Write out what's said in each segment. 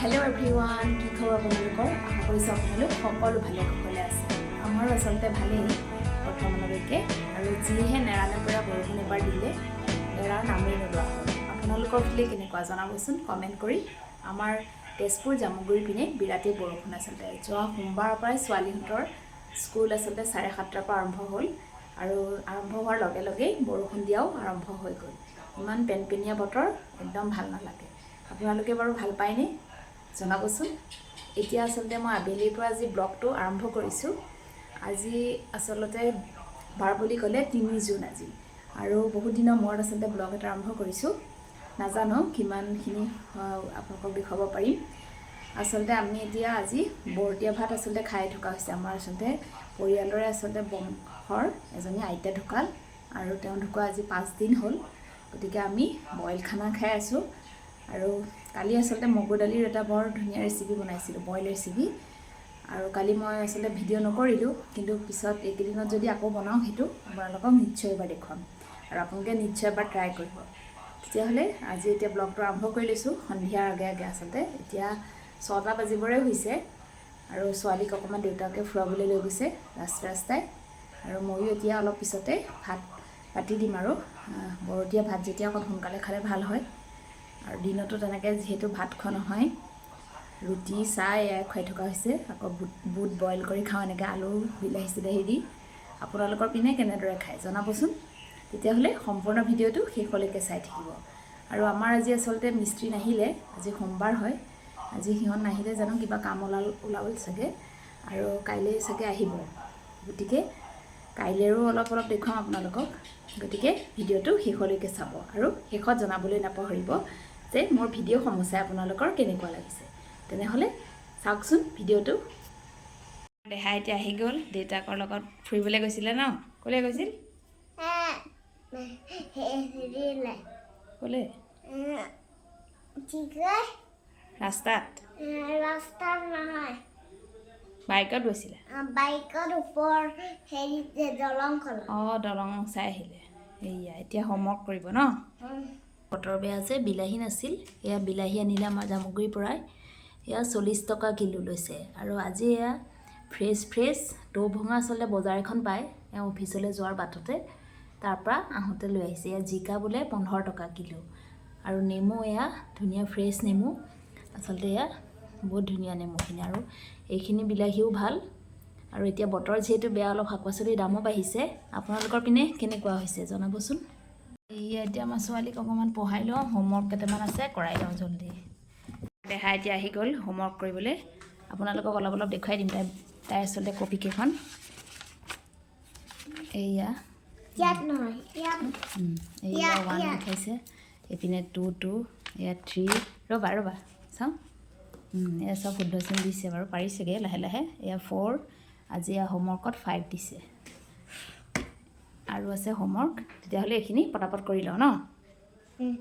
Hello' everyone, কি খবৰ আপোনালোকৰ? আশা কৰিছোঁ আপোনালোক সকলো ভালে কুশলে আছে। আমাৰো আচলতে ভালেই বৰ্তমানলৈকে। আৰু যিহে নেৰানেপেৰা বৰষুণ এবাৰ দিলে, এৰাৰ নামেই নোলোৱা হ'ল। আপোনালোকৰ ফালে কেনেকুৱা জনাবচোন কমেণ্ট কৰি। আমাৰ তেজপুৰ জামুগুৰি পিনে বিৰাটেই বৰষুণ। আচলতে যোৱা সোমবাৰৰ পৰাই ছোৱালীহঁতৰ স্কুল আচলতে 7:30ৰ পৰা আৰম্ভ হ'ল আৰু আৰম্ভ হোৱাৰ লগে লগেই বৰষুণ দিয়াও আৰম্ভ হৈ গ'ল। ইমান পেনপেনীয়া বতৰ, একদম ভাল নালাগে। আপোনালোকে বাৰু ভাল পায়নে, জনাবচোন। এতিয়া আচলতে মই আবেলিৰ পৰা আজি ব্লগটো আৰম্ভ কৰিছোঁ। আজি আচলতে বাৰ বুলি ক'লে 3 জুন আজি আৰু বহুত দিনৰ মূৰত আচলতে ব্লগ এটা আৰম্ভ কৰিছোঁ। নাজানো কিমানখিনি আপোনালোকক দেখুৱাব পাৰিম। আচলতে আমি এতিয়া আজি বৰতীয়া ভাত আচলতে খাই থকা হৈছে। আমাৰ আচলতে পৰিয়ালৰে আচলতে বংশৰ এজনী আইতা ঢুকাল আৰু তেওঁ ঢুকোৱা আজি 5 দিন হ'ল। গতিকে আমি বইল খানা খাই আছোঁ। আৰু কালি আচলতে মগু দালিৰ এটা বৰ ধুনীয়া ৰেচিপি বনাইছিলোঁ, বইল ৰেচিপি। আৰু কালি মই আচলতে ভিডিঅ' নকৰিলোঁ, কিন্তু পিছত এইকেইদিনত যদি আকৌ বনাওঁ, সেইটো আপোনালোকক নিশ্চয় এবাৰ দেখুৱাম আৰু আপোনালোকে নিশ্চয় এবাৰ ট্ৰাই কৰিব। তেতিয়াহ'লে আজি এতিয়া ব্লগটো আৰম্ভ কৰি লৈছোঁ সন্ধিয়াৰ আগে আগে। আচলতে এতিয়া 6টা বাজিবৰে হৈছে আৰু ছোৱালীক অকণমান দেউতাকে ফুৰাবলৈ লৈ গৈছে ৰাস্তাই ৰাস্তাই আৰু ময়ো এতিয়া অলপ পিছতে ভাত পাতি দিম। আৰু বৰতীয়া ভাত যেতিয়া অকণ সোনকালে খালে ভাল হয়। আৰু দিনতো তেনেকৈ যিহেতু ভাত খোৱা নহয়, ৰুটি চাহ এয়াই খুৱাই থকা হৈছে। আকৌ বুট বুট বইল কৰি খাওঁ এনেকৈ আলু বিলাহী চিলাহী দি। আপোনালোকৰ পিনে কেনেদৰে খায় জনাবচোন। তেতিয়াহ'লে সম্পূৰ্ণ ভিডিঅ'টো শেষলৈকে চাই থাকিব। আৰু আমাৰ আজি আচলতে মিস্ত্ৰী নাহিলে। আজি সোমবাৰ হয়, আজি সিহঁত নাহিলে। জানো কিবা কাম ওলাল ওলাল চাগে আৰু কাইলৈ চাগে আহিব। গতিকে কাইলৈৰো অলপ অলপ দেখুৱাম আপোনালোকক। গতিকে ভিডিঅ'টো শেষলৈকে চাব আৰু শেষত জনাবলৈ নাপাহৰিব যে মোৰ ভিডিঅ'সমূহ চাই আপোনালোকৰ কেনেকুৱা লাগিছে। তেনেহ'লে চাওকচোন ভিডিঅ'টো। দেহা এতিয়া আহি গ'ল। দেউতাকৰ লগত ফুৰিবলৈ গৈছিলে ন? ক'লৈ গৈছিল? হেৰিলে। ক'লৈ? কি কয়? ৰাস্তাত? ৰাস্তাত নহয়। বাইকত গৈছিলে? বাইকত ওপৰ হেৰিত দলংখনত। অঁ, দলং চাই আহিলে। এইয়া এতিয়া হোমৱৰ্ক কৰিব ন? বতৰ বেয়া যে বিলাহী নাছিল। এয়া বিলাহী আনিলে আমাৰ জামুগুৰিৰ পৰাই। এয়া 40 টকা কিলো লৈছে। আৰু আজি এয়া ফ্ৰেছ ফ্ৰেছ টৌ ভঙা আচলতে বজাৰ এখন পায়, এওঁ অফিচলৈ যোৱাৰ বাটতে তাৰপৰা আহোঁতে লৈ আহিছে। এয়া জিকা বোলে 15 টকা কিলো। আৰু নেমু এয়া ধুনীয়া ফ্ৰেছ নেমু। আচলতে এয়া বহুত ধুনীয়া নেমুখিনি আৰু এইখিনি বিলাহীও ভাল। আৰু এতিয়া বতৰ যিহেতু বেয়া, অলপ শাক পাচলিৰ দামো বাঢ়িছে। আপোনালোকৰ পিনে কেনেকুৱা হৈছে জনাবচোন। এইয়া এতিয়া আমাৰ ছোৱালীক অকণমান পঢ়াই লওঁ। হোমৱৰ্ক কেইটামান আছে, কৰাই লওঁ জল্দি। দেহা এতিয়া আহি গ'ল হোমৱৰ্ক কৰিবলৈ। আপোনালোকক অলপ অলপ দেখুৱাই দিম তাই তাই আচলতে কপিকেইখন এইয়া। ইয়াত নহয়, ইয়াত। এইয়া ওৱান লিখাইছে, এইপিনে টু টু, এয়া থ্ৰী। ৰ'বা ৰ'বা, চাওঁ। এয়া চব শুদ্ধ চিন দিছে বাৰু, পাৰিছেগৈ লাহে লাহে। এয়া ফ'ৰ। আজি এয়া হোমৱৰ্কত ফাইভ দিছে আৰু আছে হোমৱৰ্ক। তেতিয়াহ'লে এইখিনি পটাপট কৰি লওঁ ন? উম।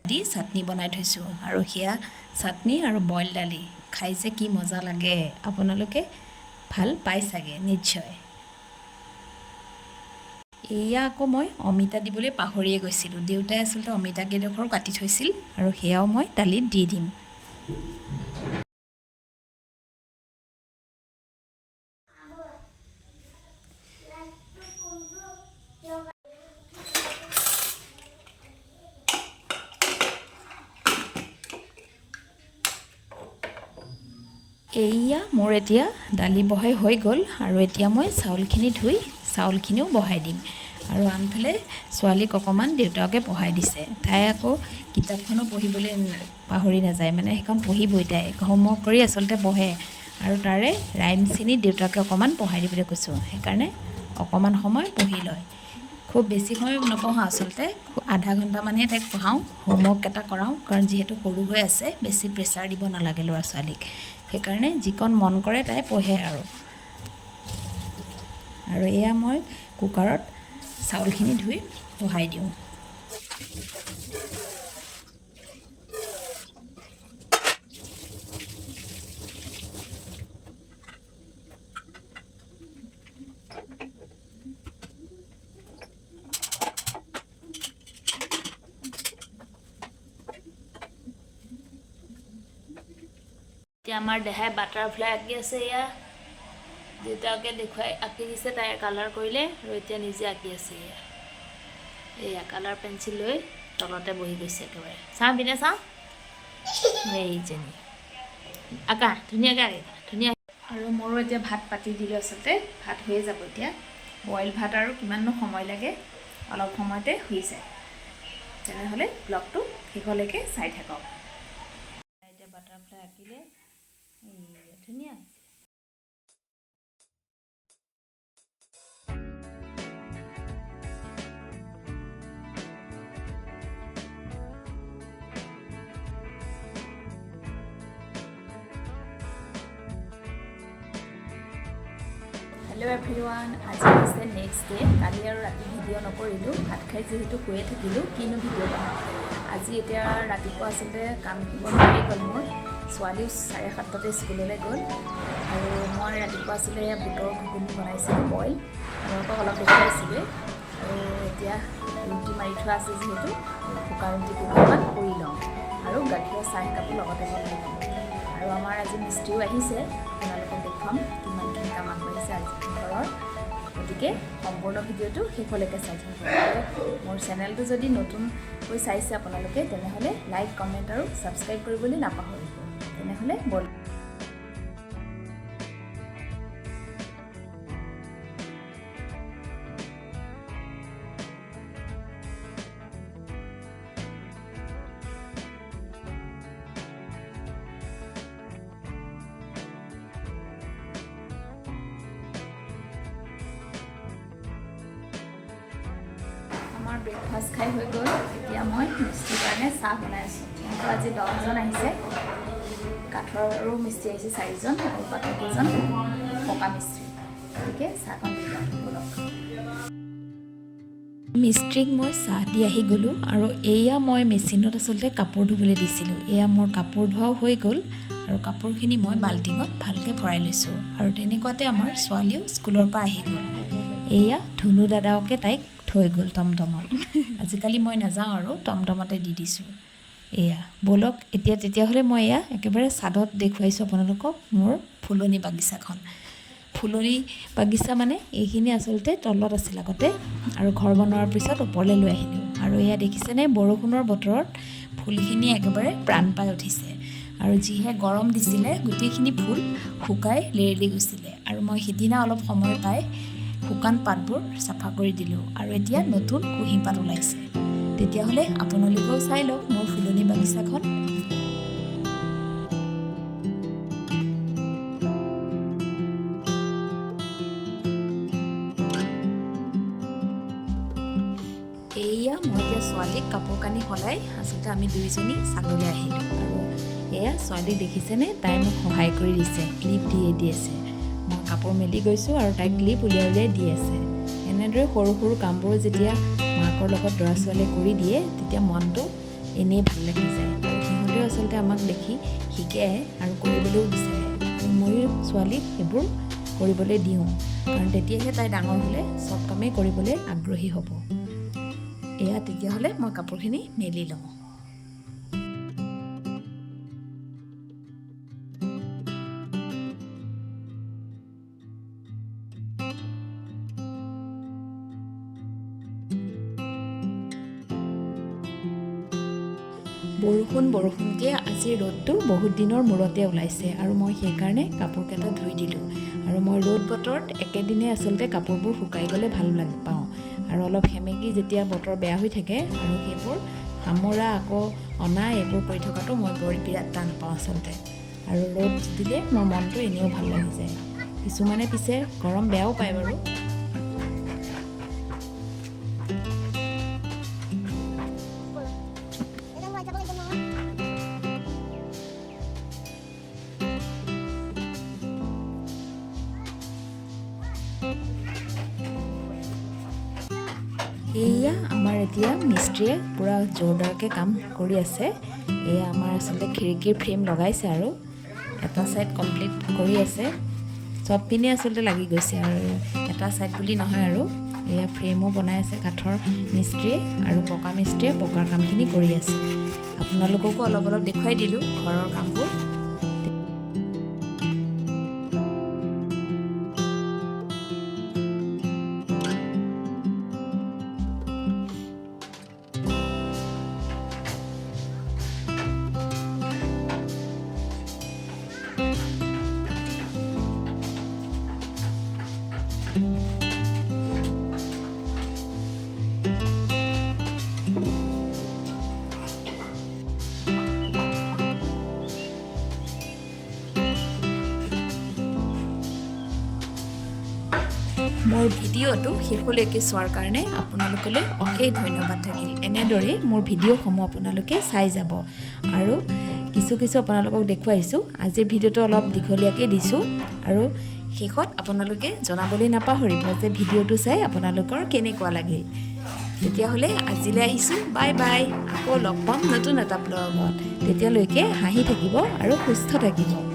দি চাটনি বনাই থৈছোঁ আৰু সেয়া চাটনি আৰু বইল দালি খাই যে কি মজা লাগে, আপোনালোকে ভাল পাই চাগে নিশ্চয়। এয়া আকৌ মই অমিতা দিবলৈ পাহৰিয়ে গৈছিলোঁ। দেউতাই আচলতে অমিতা কেইডোখৰো কাটি থৈছিল আৰু সেয়াও মই দালিত দি দিম। এইয়া মোৰ এতিয়া দালি বহাই হৈ গ'ল আৰু এতিয়া মই চাউলখিনি ধুই চাউলখিনিও বহাই দিম। আৰু আনফালে ছোৱালীক অকণমান দেউতাকে পঢ়াই দিছে। তাই আকৌ কিতাপখনো পঢ়িবলৈ পাহৰি নাযায়, মানে সেইখন পঢ়িবই। তাই হোমৱৰ্ক কৰি আচলতে পঢ়ে আৰু তাৰে ৰাইমছখিনি দেউতাকে অকণমান পঢ়াই দিবলৈ কৈছোঁ, সেইকাৰণে অকণমান সময় পঢ়ি লয়। খুব বেছি সময় নপঢ়াওঁ, আচলতে আধা ঘণ্টামানহে তাইক পঢ়াওঁ, হোমৱৰ্ক এটা কৰাওঁ। কাৰণ যিহেতু সৰু হৈ আছে, বেছি প্ৰেছাৰ দিব নালাগে ল'ৰা ছোৱালীক। সেইকাৰণে যিকণ মন কৰে তাই পঢ়ে। আৰু আৰু এয়া মই কুকাৰত চাউলখিনি ধুই বহাই দিওঁ। এতিয়া আমাৰ দেহাই বাটাৰফ্লাই আঁকি আছে। এয়া দেউতাকে দেখুৱাই আঁকি দিছে, তাই কালাৰ কৰিলে আৰু এতিয়া নিজে আঁকি আছে। এয়া এয়া কালাৰ পেঞ্চিল লৈ তলতে বহি গৈছে একেবাৰে। চাওঁ পিনে চাওঁ, এইজনী আঁকা ধুনীয়াকৈ আঁকি ধুনীয়া। আৰু মোৰো এতিয়া ভাত পাতি দিলোঁ, আচলতে ভাত হৈয়ে যাব এতিয়া। বইল ভাত আৰু কিমাননো সময় লাগে, অলপ সময়তে হৈ যায়। তেনেহ'লে ব্লগটো শেষলৈকে চাই থাকক। এতিয়া বাটাৰফ্লাই আঁকিলে, ধুনীয়া হৈছে। হেল্ল' এভৰিৱান, আজি হৈছে নেক্সট ডে। কালি আৰু ৰাতি ভিডিঅ' নকৰিলোঁ, ভাত খাই যিহেতু শুয়ে থাকিলোঁ, কিনো ভিডিঅ' বনাম। আজি এতিয়া ৰাতিপুৱা আচলতে কাম বন হৈয়ে গ'ল মোৰ। ছোৱালীও 7:30তে স্কুললৈ গ'ল। আৰু মই ৰাতিপুৱা আচলতে বুটৰ ঘুগুনি বনাইছিলোঁ বইল, আপোনালোকক অলপ দেখুৱাইছিলোঁ। আৰু এতিয়া ৰুটি মাৰি থোৱা আছে যিহেতু, শুকান ৰুটি কেইখনমান পুৰি লওঁ আৰু গাখীৰৰ চাহ একাপো লগতে বনাই লওঁ। আৰু আমাৰ আজি মিস্ত্ৰীও আহিছে, আপোনালোকক দেখুৱাম কিমানখিনি কাম আগবাঢ়িছে আজি ঘৰৰ। গতিকে সম্পূৰ্ণ ভিডিঅ'টো শেষলৈকে চাই থাকিব। আৰু মোৰ চেনেলটো যদি নতুনকৈ চাইছে আপোনালোকে, তেনেহ'লে লাইক, কমেণ্ট আৰু ছাবস্ক্ৰাইব কৰিবলৈ নাপাহৰিব। তেনেহ'লে ব'ল। আমাৰ ব্ৰেকফাষ্ট খাই হৈ গ'ল। এতিয়া মই মিস্ত্ৰীৰ কাৰণে চাহ বনাই আছোঁ। সিহঁতৰ আজি 10জন আহিছে, কাঠৰো মিস্ত্ৰী আহিছে 4জন আৰু বাকী কেইজন পকা মিস্ত্ৰী। গতিকে চাহকণ দি লওঁ ব'লক। মিস্ত্ৰীক মই চাহ দি আহি গ'লোঁ। আৰু এয়া মই মেচিনত আচলতে কাপোৰ ধুবলৈ দিছিলোঁ। এয়া মোৰ কাপোৰ ধোৱাও হৈ গ'ল আৰু কাপোৰখিনি মই বাল্টিঙত ভালকৈ ভৰাই লৈছোঁ। আৰু তেনেকুৱাতে আমাৰ ছোৱালীও স্কুলৰ পৰা আহি গ'ল। এয়া ধুনু দাদাকে তাইক থৈ গ'ল টমটমত। আজিকালি মই নাযাওঁ আৰু, টমটমতে দি দিছোঁ। এয়া ব'লক এতিয়া। তেতিয়াহ'লে মই এয়া একেবাৰে চাদত দেখুৱাইছোঁ আপোনালোকক মোৰ ফুলনি বাগিচাখন। ফুলনি বাগিচা মানে এইখিনি আচলতে তলত আছিল আগতে, আৰু ঘৰ বনোৱাৰ পিছত ওপৰলৈ লৈ আহিলোঁ। আৰু এয়া দেখিছেনে, বৰষুণৰ বতৰত ফুলখিনি একেবাৰে প্ৰাণ পাই উঠিছে। আৰু যিহে গৰম দিছিলে, গোটেইখিনি ফুল শুকাই লেৰেলি গৈছিলে। আৰু মই সিদিনা অলপ সময় পাই শুকান পাতবোৰ চাফা কৰি দিলোঁ আৰু এতিয়া নতুন কুঁহিপাত ওলাইছে। তেতিয়াহ'লে আপোনালোকেও চাই লওক মোৰ ফুলনি বাগিচাখন। এয়া মই এতিয়া ছোৱালীক কাপোৰ কানি সলাই আচলতে আমি দুইজনী চাদলৈ আহিলোঁ। আৰু এয়া ছোৱালীক দেখিছেনে, তাই মোক সহায় কৰি দিছে, ক্লিপ দিয়ে দি আছে। মই কাপোৰ মেলি গৈছোঁ আৰু তাইক ক্লিপ উলিয়াই উলিয়াই দি আছে। এনেদৰে সৰু সৰু কামবোৰ যেতিয়া মাকৰ লগত ল'ৰা ছোৱালীয়ে কৰি দিয়ে, তেতিয়া মনটো এনেই ভাল লাগি যায়। আৰু সিহঁতেও আচলতে আমাক দেখি শিকে আৰু কৰিবলৈও বিচাৰে। আৰু ময়ো ছোৱালীক সেইবোৰ কৰিবলৈ দিওঁ, কাৰণ তেতিয়াহে তাই ডাঙৰ হ'লে চব কামেই কৰিবলৈ আগ্ৰহী হ'ব। এয়া তেতিয়াহ'লে মই কাপোৰখিনি মেলি লওঁ। বৰষুণ বৰষুণকৈ আজি ৰ'দটো বহুত দিনৰ মূৰতে ওলাইছে আৰু মই সেইকাৰণে কাপোৰকেইটা ধুই দিলোঁ। আৰু মই ৰ'দ বতৰত একেদিনাই আচলতে কাপোৰবোৰ শুকাই গ'লে ভাল পাওঁ। আৰু অলপ সেমেকি যেতিয়া বতৰ বেয়া হৈ থাকে আৰু সেইবোৰ সামৰা আকৌ অনা এইবোৰ কৰি থকাটো মই বৰ বিৰাট টান পাওঁ আচলতে। আৰু ৰ'দ দিলে মোৰ মনটো এনেও ভাল লাগি যায়। কিছুমানে পিছে গৰম বেয়াও পায় বাৰু। এয়া আমাৰ এতিয়া মিস্ত্ৰীয়ে পূৰা জোৰদাৰকৈ কাম কৰি আছে। এয়া আমাৰ আচলতে খিৰিকীৰ ফ্ৰেম লগাইছে আৰু এটা ছাইড কমপ্লিট কৰি আছে। চব পিনে আচলতে লাগি গৈছে আৰু এটা ছাইড বুলি নহয় আৰু। এয়া ফ্ৰেমো বনাই আছে কাঠৰ মিস্ত্ৰীয়ে আৰু পকা মিস্ত্ৰীয়ে পকাৰ কামখিনি কৰি আছে। আপোনালোককো অলপ অলপ দেখুৱাই দিলোঁ ঘৰৰ কামবোৰ। মোৰ ভিডিঅ'টো শেষলৈকে চোৱাৰ কাৰণে আপোনালোকলৈ অশেষ ধন্যবাদ থাকিল। এনেদৰেই মোৰ ভিডিঅ'সমূহ আপোনালোকে চাই যাব আৰু কিছু কিছু আপোনালোকক দেখুৱাইছোঁ। আজিৰ ভিডিঅ'টো অলপ দীঘলীয়াকৈ দিছোঁ আৰু শেষত আপোনালোকে জনাবলৈ নাপাহৰিব যে ভিডিঅ'টো চাই আপোনালোকৰ কেনেকুৱা লাগিল। তেতিয়াহ'লে আজিলৈ আহিছোঁ, বাই বাই। আকৌ লগ পাম নতুন এটা ব্লগত। তেতিয়ালৈকে হাঁহি থাকিব আৰু সুস্থ থাকিব।